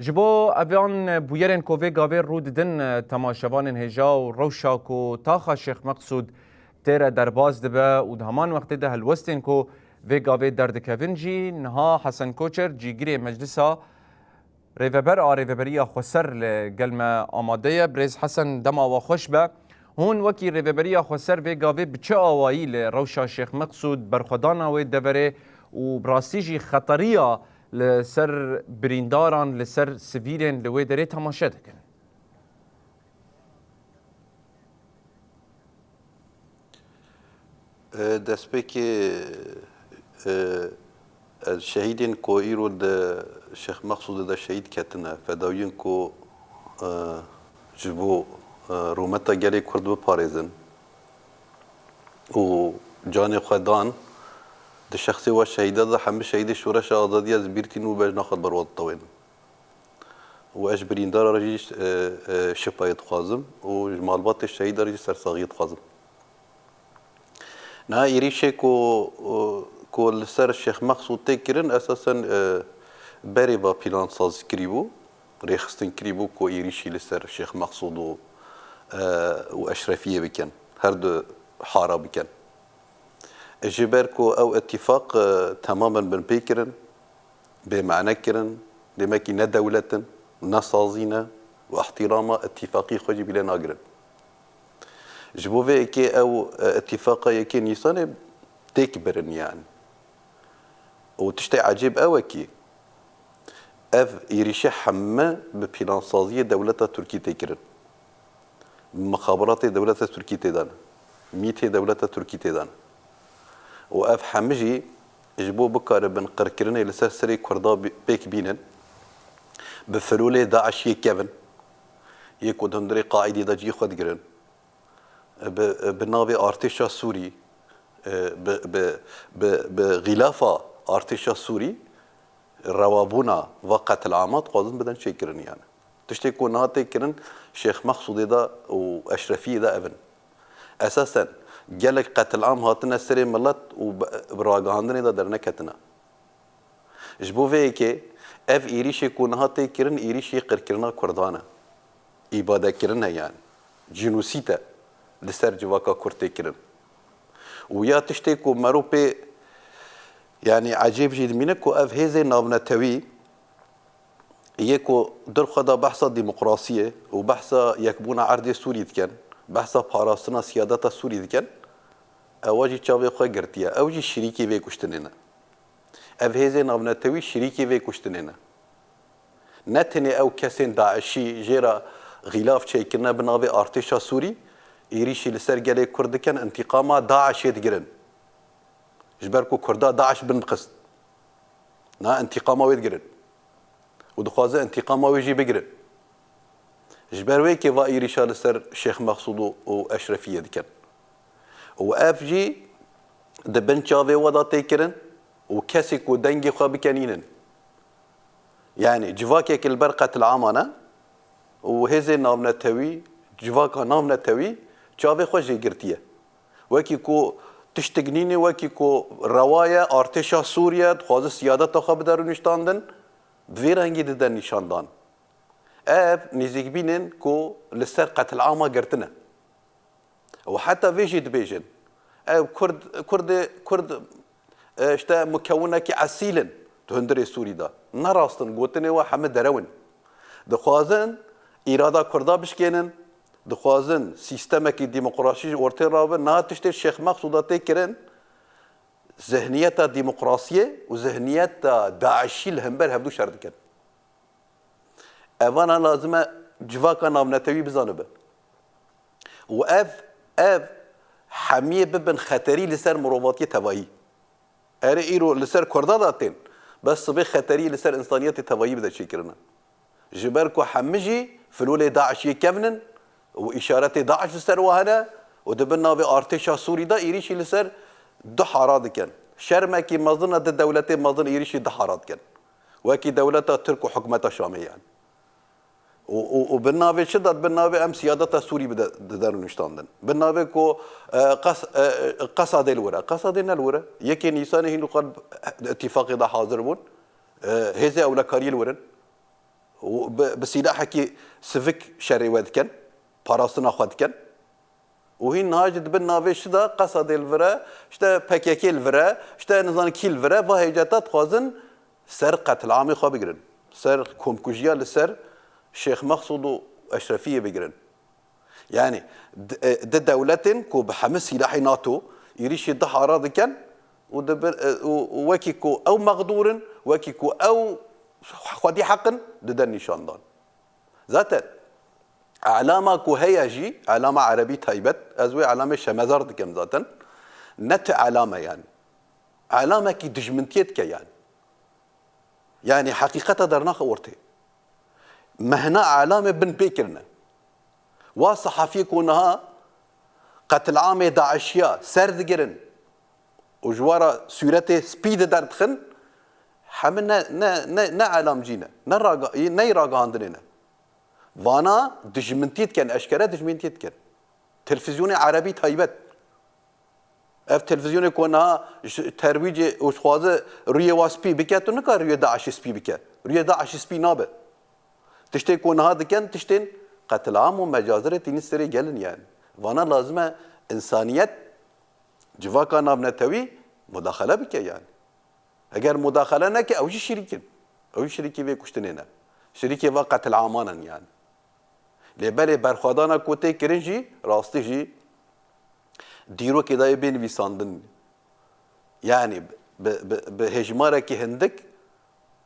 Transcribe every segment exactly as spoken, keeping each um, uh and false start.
Ji bo evan bûyerên ku vê gavê rû didin, temaşevanên hêja û rewşa ku taxa Şêx Meqsûd tê re derbas dibe û di heman wextê de helwestên ku vê gavê derdikevin jî, niha Hesen Koçer, cîgirê Meclisa Rêveber a Rêveberiya Xweser, li gel me amade ye. Birêz Hesen, dema we xweş be. Hûn wekî Rêveberiya Xweser vê gavê bi çi awayî li rewşa Şêx Meqsûd, berxwedana wê deverê û bi rastî jî xeteriya li ser birîndaran, li ser sivîlên li wê derê temaşe dikin? E, destpêkê, e, e, şehîdên ku îro di Şêx Meqsûdê de şehîd ketine, fedawiyên ku, e, ji bo, e, rûmeta gelê Kurd biparêzin û canê xwe dan, di şexsê we şehîda de hemî şehîdê Şoreşa Azadiya ez bîr tînim û bejna xwe bi ber we ditewênim. Û ez ji birîndara re jî, e, e, şifayê dixwazim û ji malbatê şehîda re jî sersaxiyê dixwazim. Niha êrîşê ku, e, ku li ser Şêx Meqsûd tê kirin, esasen, e, berê ve plansazî kirîbû, rêxistin kirîbû ku êrîşî li ser Şêx Meqsûd û, e, û Eşrefiyê bikin, her du hara bikin. Ji ber ku ew îtîfaq, e, temamen binpê kirin, bêmane kirin, demekî ne dewlet in, ne sazî ne û îhtîrama îtîfaqî xwe jî bîle nagirin. Ji bo vê yekê ew, e, îtîfaqa yekê Nîsanê têk birin yanî. Û tiştê ecêb ew e kî ev êrîşe heme bi plansaziyê dewleta Tirkî tê kirin. Mixabiratê dewleta Tirkî tê de ne. MÎTê dewleta Tirkî tê de ne. Û ev hemî jî ji bo bikaribin qirkirinê li ser serê Kurda bi-, pêk bînin, bi filolê DAIŞ yê kevin, yê ku di hundirê Qaîdê de cihê xwe digirin, bi, bi navê artêşa Sûrî, bi, bi, bi, bi xîlafa artêşa Sûrî, rewabûna va qetilama dixwazin bidin çêkirin yani. Tiştê ku niha tê kirin Şêx Mexsûdê de û Eşrefiyê de ev in. Esasen gelek qetilam hatine serê milet û bi, bi ragihandinê de derneketine. Ji bo vê yekê ev êrîşê ku niha tê kirin êrîşê qirkirina Kurdan e. Îbadekirin e yani. Cînosît e li ser civaka Kurd tê kirin. Û ya tiştê ku mero pê yani ecêb jî dimîne ku ev hêzê navnetewî yê ku di xwe de behsa demokrasiyê û behsa yekbûna erdê Sûrî dikin, behsa parastina siyadeta Sûrî dikin, ewa jî çavê xwe girtiye. Ew jî şirîkê vê kuştinê ne. Ev hêzê navnetewî şirîkê vê kuştinê ne. Ne tenê ew kesên DAIŞî jê re xîlaf çêkirine bi navê artêşa Sûrî, êrîşî li ser gelê Kurd dikin, întîqama DAIŞê digirin. Ji ber ku Kurda DAIŞ bin dixist. Na întîqama wê digirin. Û dixwaze întîqama wê jî bigirin. Ji ber wê yekê va êrîşa li ser Şêx Mexsûd û, û Eşrefiyê dikin. Û ev jî di bin çavê we de tê kirin û kesê ku dengê xwe bikenînin. Yani civakek li ber qetilama ne û hêzên navnetewî, civaka navnetewî çavê xwe jê girtiye. Wekî ku tiştik nînê, wekî ku rewa ye, artêşa Sûriye dixwaze siyadeta xwe bide rûniştandin, bi vî rengî dide nîşandan. Ev nêzîkbînên ku li ser qetilama girtine. Û heta vê jî dibêjin, ew Kurd, Kurdê, Kurd, e, işte mukewinekî esîl in di hundirê Sûrî de. Ne rast in, gotinê we heme derew in. Dixwazin îrada Kurda bişkênin, dixwazin sîstemekî demokrasî ji ortê rabe. Niha tiştê Şêx Mexsûda tê kirin, zihniyeta demokrasiyê û zihniyeta DAIŞî li hember hevdû şer dikin. Evana lazim e civaka navnetewî bizanibe. Û ev, ev hemiyê bibin xeterî li ser mirovatiyê tevayî. Erê îro li ser Kurda de tên, bes sibê xeterî li ser însaniyetê tevayî bide çêkirine. Ji ber ku hemî jî filolê DAIŞ yê kevn in û îşaretê DAIŞ li ser we hene û di bin navê artêşa Sûrî de êrîşî li ser du hara dikin. Şermekî mezin e di dewletê mezin êrîşî du hara dikin. Wekî dewleta Tirk û hikûmeta Şamê yani. Û, û, û bin navê çi de, bin navê em siyadeta Sûrî bide, dide rûniştandin. Bin navê ku, e, qes-, e, Qesadê li wir e. Qesadê ne li wir e. Yekê Nîsanê hîn li xwe di îtîfaqê de hazir bûn. E, hêzê ewlekariyê li wir in. û bi, bi sîlahekî sivik şerê we dikin, parastina xwe dikin. Û hîn niha jî dibin navê şi de Qesedê li vir e, işte P K K li vir e, işte nizanim kî li vir e, va hêceta dixwazin ser qetilamê xwe bigirin. Ser komkujiya li ser Şêx Mexsûd û Eşrefiyê bigirin. Yani di, e, di dewletên ku bi hemî sîlahê NATO êrîşî dih ara dikin û dibir, e, û, û wekî ku ew mexdûr in, wekî ku ew xwedî heq in, dide nîşandan. Zaten elama ku heye jî, elama erebî taybet, ez wê elamê şemezar dikim zaten. Ne ti elame yani. Elamekî dijmintiyê dike yani. Yani heqîqeta dernaxe ortê. Mehna elamê bin pê kirine. Wa sehafiyê ku niha qetilamê DAIŞiya ser digirin û ji wa re sûretê spî di derdixin, hemî ne, ne, ne, ne elamcî ne. Ne raga-, ne ragihandinê ne. Vana dijmintî dikin, eşkere dijmintî dikin. Televîzyonê erebî taybet. Ev televîzyonê ku niha ji terwîcê û dixwaze rûyê wa spî bike, tu nikare rûyê DAIŞê spî bike. Rûyê DAIŞê spî nabe. Tiştê ku niha dikin, tiştên qetilam û mecazirê tînin serê gelin yani. Vana lazim e însaniyet, civaka navnetewî mudaxele bike yani. Eger mudaxele neke, ew jî şirîk in. Ew jî şirîkî vê kuştinê ne. Şirîkê va qetilaman in yani. Lê belê berxwedana ku tê kirin jî, rastî jî dîrokê de yê bê nivîsandin. Yani bi, bi, bi hêjmarekî hindik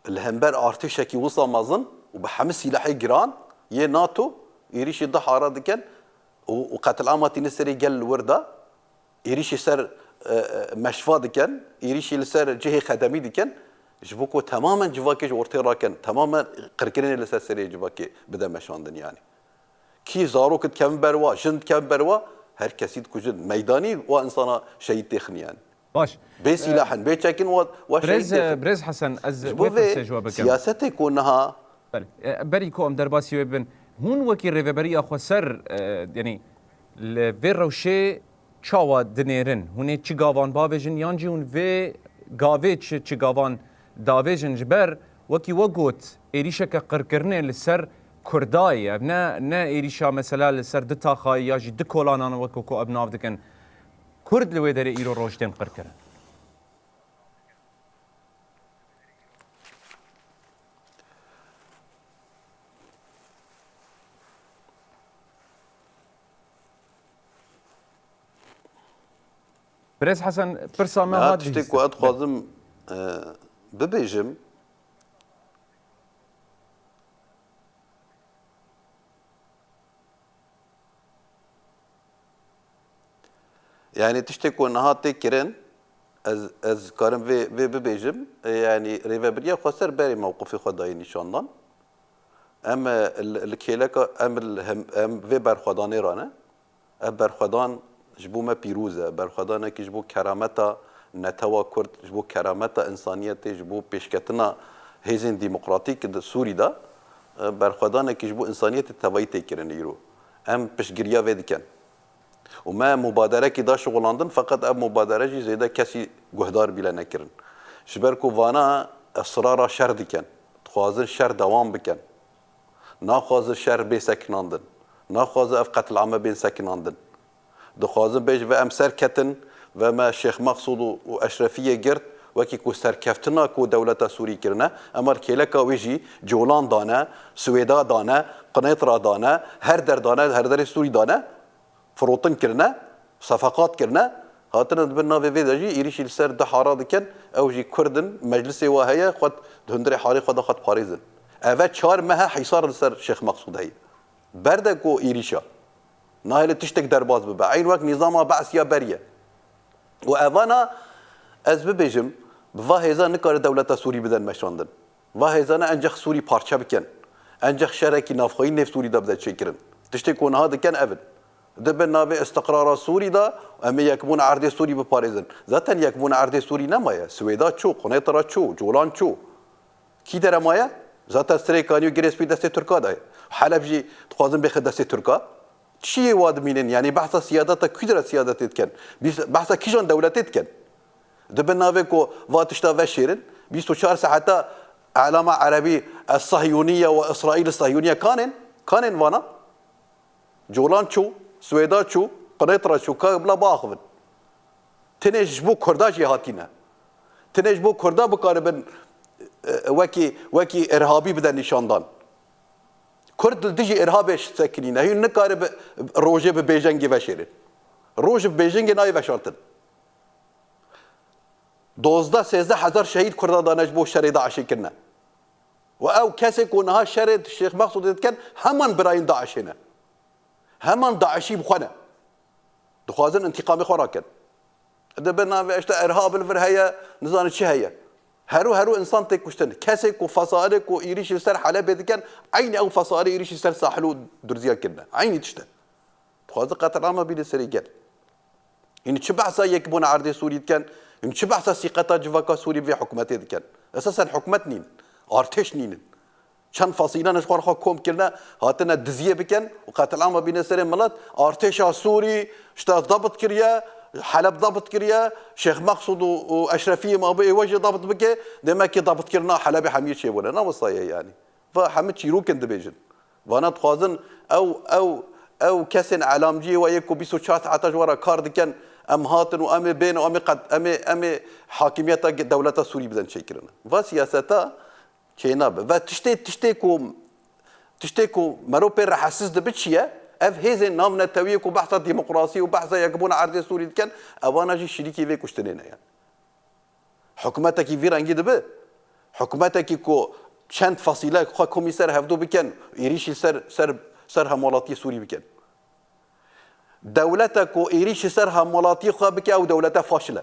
li hember artêşekî wisa mezin û bi hemî sîlehê giran yê NATO êrîşî dih ara dikin û, û qetilama tînin serê gel li wir de. Êrîşî ser, e, e, meşfa dikin, êrîşî li ser cihê xedemî dikin, ji bo ku temamen civakê ji ortê rakin, temamen qirkirinê li ser serê civakê bide meşandin yani. Kî zarok dikevin ber wa, jin dikevin ber wa, her kesî dikujin. Meydanî wa insana şehîd têxin yani. Baş. Bê sîlah in, bê çek in, wa, wa şehîd Birêz, têxin. Birêz Hesen, ez Ji bo vê pirsê ji we bikim. Siyasetê ku niha Belê. E, berî ku em derbasî wê bibin, hûn wekî Rêveberiya Xweser, e, yanî li vê rewşê çawa dinêrin? Hûn ê çi gavan bavêjin yan jî hûn vê gavê çi, çi gavan davêjin? Ji ber wekî we got, êrîşeke qirkirinê li ser Kurda ye. Ev ne, ne êrîşa mesela li ser du taxayî ya jî du kolanan wekî ku ev nav dikin. Kurd li wê derê îro roj tên qirkirin. Birêz Hesen, pirsa me Niha hat tiştê ku bihîstin. ez dixwazim, e, bibêjim, Yani tiştê ku niha tê kirin, ez, ez karim vê, vê bibêjim, e, yani Rêvebiriya Xweser berê mewqifê xwe dayê nîşandan. Em, e, li, li kêleka, em, li hem, em vê berxwedanê re ne. Ev berxwedan ji bo me pîroz e. Berxwedanekî ji bo kerameta netewa Kurd, ji bo kerameta însaniyetê, ji bo pêşketina hêzên demokratîk di Sûrî de, e, berxwedanekî ji bo însaniyetê tevayî tê kirin îro. Em piştgiriya vê dikin. Û me mubaderekî da şixulandin, feqet ev mubadere jî zêde kesî guhdar bîle nekirin. Ji ber ku vana israra şer dikin, dixwazin şer dewam bikin. Naxwaze şer bê sekinandin. Naxwaze ev qetilame bên sekinandin. Dixwazin bêj ve em serketin, ve me Şêx Mexsûd û, û Eşrefiyê girt, wekî ku serkeftina ku dewleta Sûrî kirine, em li kêleka wê jî Colan dane, Swêda dane, Qinêtra dane, her der dane, her derê Sûrî dane. Firotin kirine, sefeqat kirine, hatine di bin navê vê de jî êrîşî li ser dih ara dikin, ew jî Kurd in, meclisê wa heye, xwe di hundirê harê xwe de xwe diparêzin. Eve çar meh e hîsar li ser Şêx Meqsûd heye. Berde ku êrîşa. Nahêle tiştek derbas bibe. Eyn wek nîzama Be'siya beriye. Û evana ez bibêjim, bi va hêza nikare dewleta Sûrî biden meşandin. Va hêzane encex Sûrî parçe bikin. Encex şerekî navxweyî nêv Sûrî de bide çêkirin. Tiştê ku niha dikin ev in. Di bin navê istiqrara Sûrî de em ê yekbûna erdê Sûrî biparêzin. Zaten yekbûna erdê Sûrî nemaye. Swêda çû, Qunêtra çû, Colan çû. Kî dere maye? Zaten Sirêkanî û Girê Spî destê Tirka de ye. Heleb jî dixwazin bêxe destê Tirka. Çiyê wa dimînin? Yanî behsa siyadeta kî dire siyadetê dikin? Bîs-, behsa kîjan dewletê dikin? Di bin navê ku va tişta veşêrin, bîst û çar saeta Elama Erebî, Es Sahyuniye ve Îsraîl Sahyuniye kanên, kanên vana. Colan çû, Swêda çû, Qunêtra çû, ka bila biaxivin. Tinê ji bo Kurda jî hatîne. Tinê ji bo Kurda bikaribin, e, wekî, wekî irhabî bide nîşandan. Kurd li dijî irhabê sekinîne. Hûn nikaribe rojê bi bêjengê veşêrin. Roj bi bêjengê nayê veşartin. Dozdeh sêzdeh hezar şehîd Kurda dane ji bo şerê DAIŞê kirine. Û ew kesê ku niha şerê Şêx Mexsûdê dikin, heman birayên DAIŞê ne. Heman DAIŞî bi xwe ne. Dixwazin întîqamê xwe rakin. Di bin navê işte irhab li vir heye, nizane çi heye. Herû herû insan tê kuştin. Kesê ku fesailê ku êrîş li ser Helebê dikin, eynî ew fesailê êrîş li ser Sahil û Durziya kirine. Eynî tişt e. Dixwaze qetilama bîne serê gel. Hûn çi behsa yekbûna erdê Sûrî dikin? Hûn çi behsa sîqeta civaka Sûrî vê hikûmetê dikin? Esasen hikûmet nîn. Artêş nînin. Çend fasîlan ji xwe re xwe kom kirine, hatine diziyê bikin û qetilama bîne serê milet. Artêşa Sûrî işte dabt kiriye, Heleb dabt kiriye, Şêx Mexsûd û, û Eşrefiyê ma bi êwe jî dabt bike, demek ki dabtkirina Helebê hemiyê çêbûne. Ne wisa ye yani. Va hemî çîrokên dibêjin. Vana dixwazin ew, ew, ew kesên elamciyê we yê ku bîst û çar saeta ji we re kar dikin, em hatin û em ê bên û em ê qet-, em ê, em ê hakimiyeta ge-, dewleta Sûrî bidin çêkirin. Va siyaseta çênabe. Ve tiştê, tiştê ku, tiştê ku mero pê rehetsiz dibe çi ye? Ev hêzên navnetewiyê ku behsa demokrasî û behsa yekbûna erdê Sûrî dikin, evana jî şirîkî vê kuştinê ne ye. Hikûmetekî vî rengî dibe, hikûmetekî ku çend fasîle xwe komî ser hevdû bikin, êrîşî ser, ser, ser hemwelatiyê Sûrî bikin. Dewlete ku êrîşî ser hemwelatiyê xwe bike, ew dewlete faşil e.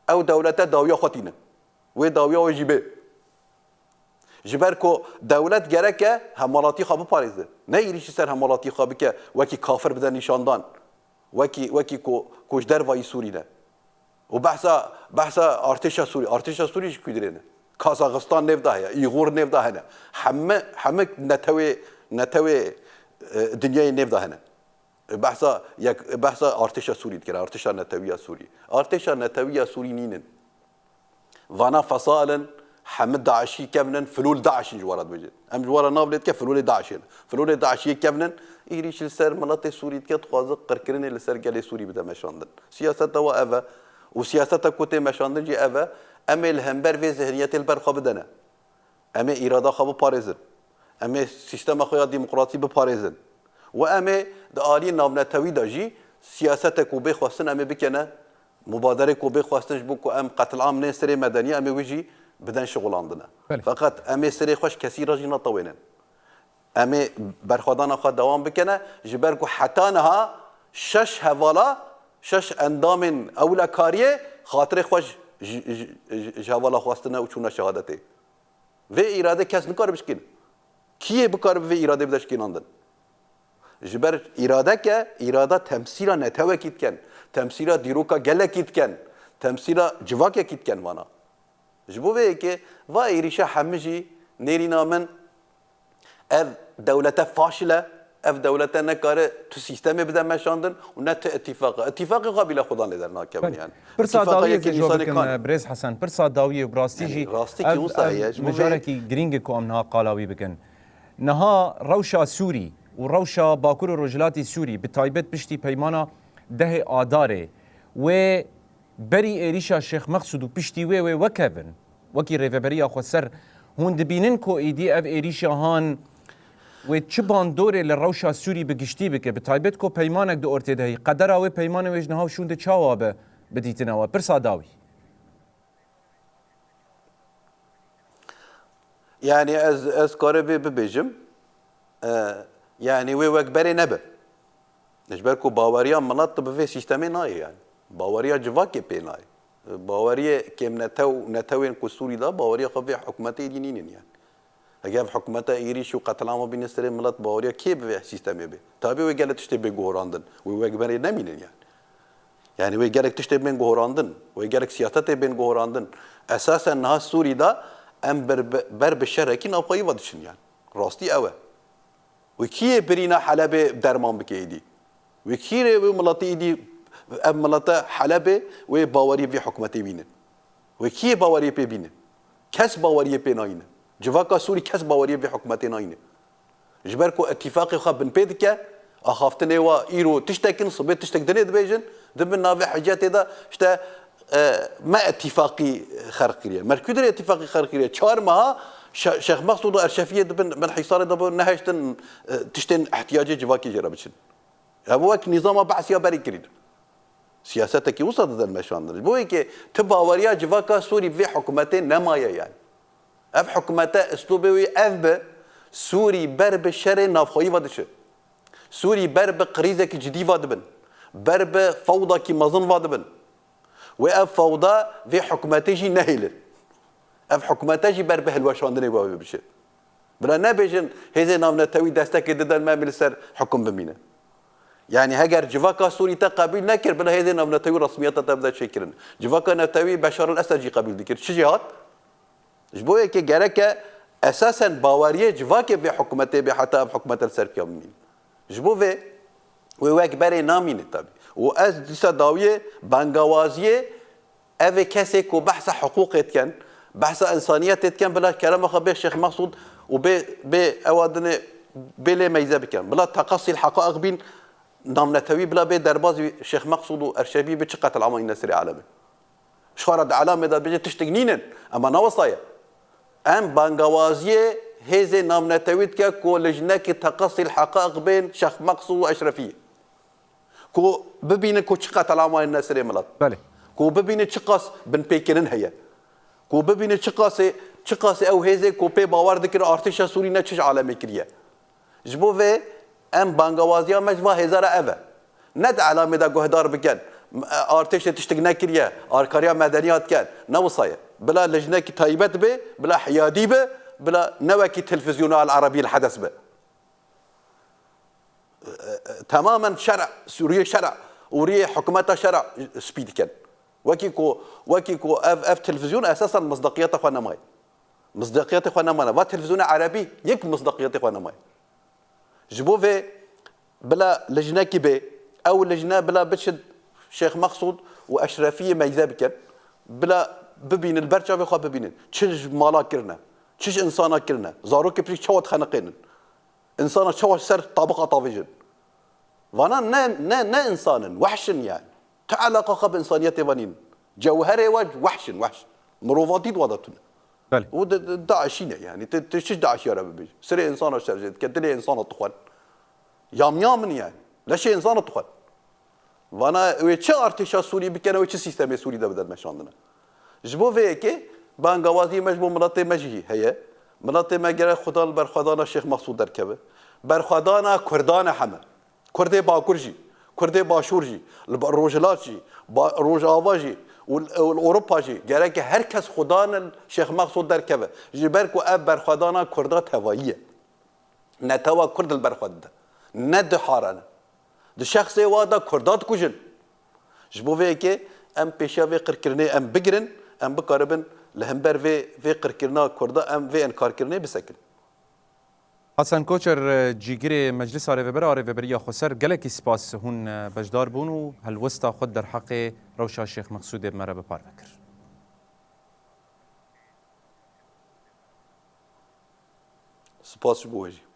Ew dewlete dawiya xwe tîne. Wê dawiya wê jî bê. Ji ber ku dewlet gereke hemwelatî xwe biparêze. Ne êrîşî ser hemwelatî xwe bike, wekî kafir bide nîşandan. Wekî, wekî ku, ku ji dervayî Sûrî ne. Û behsa, behsa artêşa Sûrî, artêşa Sûrî ji ku dirê ne? Kazaxistan nêv de heye, Îxûr nêv de hene. Heme, heme netewê, netewê, e, dinyayê nêv de hene. Behsa yek, behsa artêşa Sûrî dikir, artêşa netewî ya Sûrî. Artêşa netewî ya Sûrî nînin. Vana fesail in, hemî DAIŞî kevin in, filûl DAIŞ in ji we re dibêjin. Em ji we re nav lê dike, filûlê DAIŞê ne. Filûlê DAIŞê kevin in, êrîş li ser miletê Sûrî dike, dixwaze qirkirinê li ser gelê Sûrî bide meşandin. Siyaseta we ev e. Û siyaseta ku tê meşandin jî ev e. Em ê li hember vê zihniyetê li ber xwe bidene. Em ê îrada xwe biparêzin. Em ê sîstema xwe ya demokrasî biparêzin. Û em ê di aliyê navnetewî de jî siyasetek ku bê xwestin em ê bikene, mubaderê ku bê xwestin ji bo ku em qetilam nê serê medenî, em ê wî jî biden şixulandine. Belê. Feqet em ê serê xwe ji kesî re jî netewênin. Em ê berxwedana xwe dewam bikene, ji ber ku heta niha şeş hevala, şeş endamên ewlekariyê xatirê xwe ji, ji, ji, ji, ji hevala xwestine û çûne şehadetê. Vê îrade kes nikare bişkîne. Kî yê bikaribe vê îradê bide şikînandin? Ji ber îradeke, îrada temsîla netewekî dikin, temsîla dîroka gelekî dikin, temsîla civakekî dikin vana. Ji bo vê yekê va êrîşa hemî jî nêrîna min ev dewlete faşil e, ev dewlete nekare tu sîstemê bide meşandin û ne tu îtîfaq e. Îtîfaqê xwe bîle xudan lê dernakevin Belê. Yani. Pirsa Îtîfaqa dawiyê yekê zê ji we nîsanê bikim, kan. e, Birêz Hesen. Pirsa dawiyê û bi rastî Yani jî rastî ev, ki wisa ev heye, ji bo vê mijarek girîng e ku em niha qala wî bikin. Niha rewşa Sûrî û rewşa Bakur û Rojhilatê Sûrî, bi taybet piştî peymana dehê Adarê, wê berî êrîşa Şêx Mexsûd û piştî wê, wê wekevin, wekî rêveberiya xweser, hûn dibînin ku êdî ev êrîşa han wê çi bandorê li rewşa Sûrî bi giştî bike, bi taybet ku peymanek di ortê de heye, qedera wê peymanê wê ji niha û şûnde çawa be bi dîtina we? Pirsa dawî. Yani ez, ez kare vê bibêjim, e, yani wê wek berê nebe. Ji ber ku baweriya milet bi vê sîstemê nayê yani. Baweriya civakê pê nayê. Baweriyê kêmnetew, netewên ku Sûrî de baweriya xwe vê hikûmetê dî nînin yani. Heke ev hikûmeta êrîş û qetilama bîne serê milet, baweriya kê bi vê sîstemê bê? Tabî wê gelek tiştê bê guhorandin. Wê wek berê nemînin yani. Yani wê gelek tiştê bên guhorandin. Wê gelek siyasetê bên guhorandin. Esasen niha Sûrî de em ber, ber bi şerekî navxweyî ve diçin yani. Rastî ew e. Wê kî yê birîna Helebê derman bike êdî? Wê kî rê wê miletê êdî, ev milete Helebê wê baweriyê vê hikûmetê bînin? Wê kî yê baweriyê pê bînin? Kes baweriyê pê nayîne. Civaka Sûrî kes baweriyê vê hikûmetê nayîne. Ji ber ku îtîfaqê xwe binpê dike, axaftinê wa îro tiştek in, sibê tiştek dinê dibêjin, di bin navê hicetê de işte, e, me îtîfaqî xerq kiriye. Merkûderê îtîfaqî xerq kiriye. Çar meha Şe-, Şêx Mexsûd û Erşefiyê di bin, bin hîsarê de bû, nehiştin, e, tiştên ihtiyacê civakê jê re biçin. Ev wek nîzama Behsiya berî kirîn. Siyasetekî wisa didin meşandin. Ji bo yekê ti baweriya civaka Sûrî vê hikûmetê nemaye yani. Ev hikûmete, îslûbê wî ev bi, Sûrî ber bi şerê navxweyî ve diçe. Sûrî ber bi krîzekî cidî ve dibin. Ber bi fewdakî mezin ve dibin. Wê ev fewda vê hikûmetê jî nehêlin. Ev hikûmete jî ber bi hilweşandinê ve biçe. Bila nebêjin hêzê navnetewî destekê didin me, em ê li ser hikûm bimînin. Yani heger civaka Sûrî te qebîl nekir, bila hêzê navnetewî resmiyeta te bide çêkirin. Civaka netewî Beşar el Esed jî qebîl dikir. Çi jê hat? Ji bo yekê gereke esasen baweriyê civakê vê hikûmetê bê heta ev hikûmete li ser piya bimîne. Ji bo vê wê wek berê namîne tabî. Û ez dîsa dawiyê bangawaziyê evê kesê ku behsa hiqûqê dikin, behsa însaniyetê dikin, bila kerema xwe bê Şêx Mexsûd û bê, bê ewa dinê bê lê meyze bikin. Bila teqasîl heqaiq bîn namnetewî bila bê derbazî Şêx Mexsûd û Erşefî bi çi qetil amayî nesirê alemê. Ji xwe re di elamê de dibêje tiştek nînin. Ema ne wisa ye. Em bangawaziyê hêzê navnetewî dike ku lijnekî teqasîl heqaiq bên Şêx Mexsûd û Eşrefiyê. Ku bibînin ku çi qetel amayî nesirê milet. Belê. Ku bibînin çiqas binpêkirin heye. Ku bibînin çiqasê, çiqasê ew hêzê ku pê bawer dikin artêşa Sûrî ne çi ji alemê kiriye. Ji bo vê em bangewaziya me ji va hêza re ev e. Ne di elamê de guhdar bikin, artêşê tiştek nekiriye, alkariya medeniyê dikin. Ne wisa ye. Bila lijnekî taybet be, bila hiyadî be, bila ne wekî televîzyona El Erebî El Hedes be. Temamen şer, rûyê şer û rûyê hikûmeta şer spî dikin. Wekî ku, wekî ku ev, ev televîzyon esasen misdaqiyeta xwe nemaye. Misdaqiyetê xwe nemane. Va televîzyona erebî yek misdaqiyetê xwe nemaye. Ji bo vê bila lijnekî bê, ew lijne bila biçin Şêx Mexsûd û Eşrefiyê meyze bikin, bila bibînin, li ber çavê xwe bibînin. Çi ji mala kirine, çi ji însana kirine, zarokê pişik çawa dixeniqênin. Însana çawa ser tabiqa tavêjin. Vana ne, ne, ne însan in, wehş in yani. Tu eleqa xwe bi însaniyetê ve nîn. Cewherê we wehş in, wehş. Mirovatî di we de tune. Belê. Û di, di, DAIŞî ne yani. Tu, tu çi DAIŞiya re bibêjî? Sirê însana şerjê dike, dilê însana dixwin. Yamyam in yani. Leşê însana dixwin. Vana wê çi artêşa Sûrî bikene, wê çi sîstemê Sûrî de bide meşandine. Ji bo vê yekê bangawazî me ji bo miletê me jî heye. Miletê me gerek xudan li berxwedana Şêx Mexsûd derkeve. Berxwedana Kurdan e heme. Kurdê Bakur jî, Kurdê Başûr jî, li ba-, Rojhilat jî, ba-, Rojava jî û li, û li Ewropa jî gerek her kes xudan li Şêx Mexsûd derkeve. Ji ber ku ev berxwedana Kurda tevayî ye. Netewa Kurd li ber xwe dide. Ne diharane. Di şexsê wa de Kurda dikujin. Ji bo vê yekê em pêşiya vê qirkirinê em bigirin, em bikaribin li hember vê, vê qirkirina Kurda em vê enkarkirinê bisekin. Hasan Koçer, cîgirê Meclisa Rêvebir a Rêveberiya Xweser, gelekî spas hûn beşdar bûn û helwesta xwe derheqê rewşa Şêx Mexsûdê bi me re bi parve kir. Spas ji bo we jî.